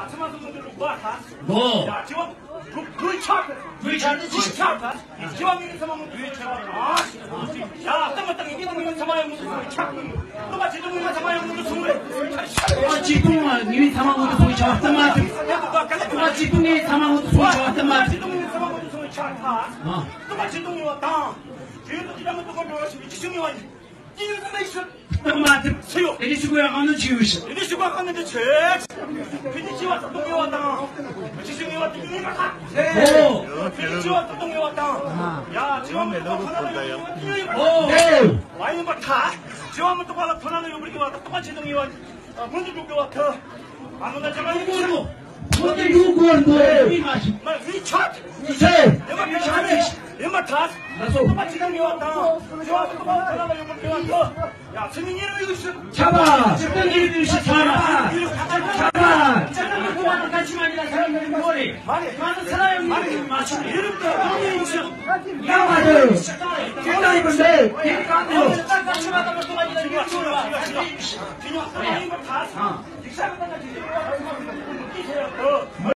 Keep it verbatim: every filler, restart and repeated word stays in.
ཚང་མ་ཚང་མ་འདི་རུ་བ་ཁ། ལོ། ཡ་ཅི་བ། རུ་རུ་ཆག་གི། རུ་ཆག་ནི་ཅི་ཆག་ག་ཅི་བ་མི་ཚང་མ་ངུ་རུ་ཆག་ག་ཡ་ལྟ་མ་ལྟ་ངི་ངི་ཚང་མ་ཡང་ངུ་ཚང་མ་ཆག་གི། ལྟ་བ་ཅི་ཏུ་ངི་ཚང་མ་ཡང་ངུ་ཚང་མ། ཨ་ཅི་ཏུ་ངི་ཚང་མ་ངུ་ཚང་མ་ཆག་ལྟ་མ་ལྟ། ཨ་ཅི་ཏུ་ངི་ཚང་མ་ངུ་ཚང་མ་ཆག་ལྟ་མ་ལྟ། ཅི་ཏུ་ངི་ཚང་མ་ངུ་ཚང་མ་ཆག་ག་ཨ། ལྟ་བ་ཅི་ཏུ་ངི་བ་དང་། ཅི་ཏུ་ཅི་ཏུ་ངི་བ་ཡིན། ཅི་ཡོད་ན་ཡོད། ཏུ་མ་ཏུ། ཚེ་ཡོད། དེ་ནི་ཤུ་གུ་ཡང་ཨ་ནུ་ཅི་ཡོད་ཤི། དེ་ནི་ཤུ་གུ་ཨ་ནུ་འདི་ཆེ། ཕི་ཏི་ཅི་བ་ཏུ་ཏུ་ངེ་བ་དང་། ཕི་ཏི་ཅི་ངེ་བ་ཏུ་ཏུ་ངེ་བ་དང་། ཨོ། ཕི་ཏི་ཅི་བ་ཏུ་ཏུ་ངེ་བ་དང་། ཡ་ཅི་བ་མི་ཏུ་ཁོ་ན་ལ་ཡོད་ཏུ་ངེ་བ། ཨོ། མ་ཡིན་པ་ཁ། ཅི་བ་མི་ཏུ་ཁོ་ལ་ཁོ་ན་ལ་ཡོད་པར་གི་བ་ཏུ་ཏུ་ཁ་ཅི་ཏུ་ངེ་བ། མི་ཏུ་ཏུ་ངེ་བ་ཁ། ཨ་ནུ་ན་ཅི་བ་ཡིན་གོ། ཁོ་དེ་ཡུལ་སྐོར་དུ་མི་མ་ཤི། མ་རི་ཆག་ཟེར། དེ་མ་རི་ཆག་ནི། དེ་མ་ཐག་ལ་སོ། མ་ཅི་ན་ཡོད་དང་། ཡོད་དང་ཐ་ན་ལ་ཡོད་མ་ཡོད་དང་། ཡ་ཚི་ནི་ཉེ་རུ་ཡུལ་ཤི། ཆ་བ། ཅི་ཏན་ཉེ་རུ་ཡུལ་ཤི་ཆ་བ། ཆ་བ། ཅི་ཏན་ཉེ་རུ་ཡུལ་ཤི་ཆ་བ། ང་ཚོ་ཚ་ལ་ཡོད་མ་རེད། མ་ཤི་ཡུལ་དུ་ཡོང་ནི་ཡུལ་ཤི། ཡ་མ་རེད། ཅི་ཏན་ཡོད་མ་རེད། དེ་གང་དུ་ཡོད། ད་ཆ་བ་དང་མ་ཐུག་པ་ཡིན་ན་ཡུལ་ཤི་བ། ཅི་ཉོ་ཡིན་པ་ཐག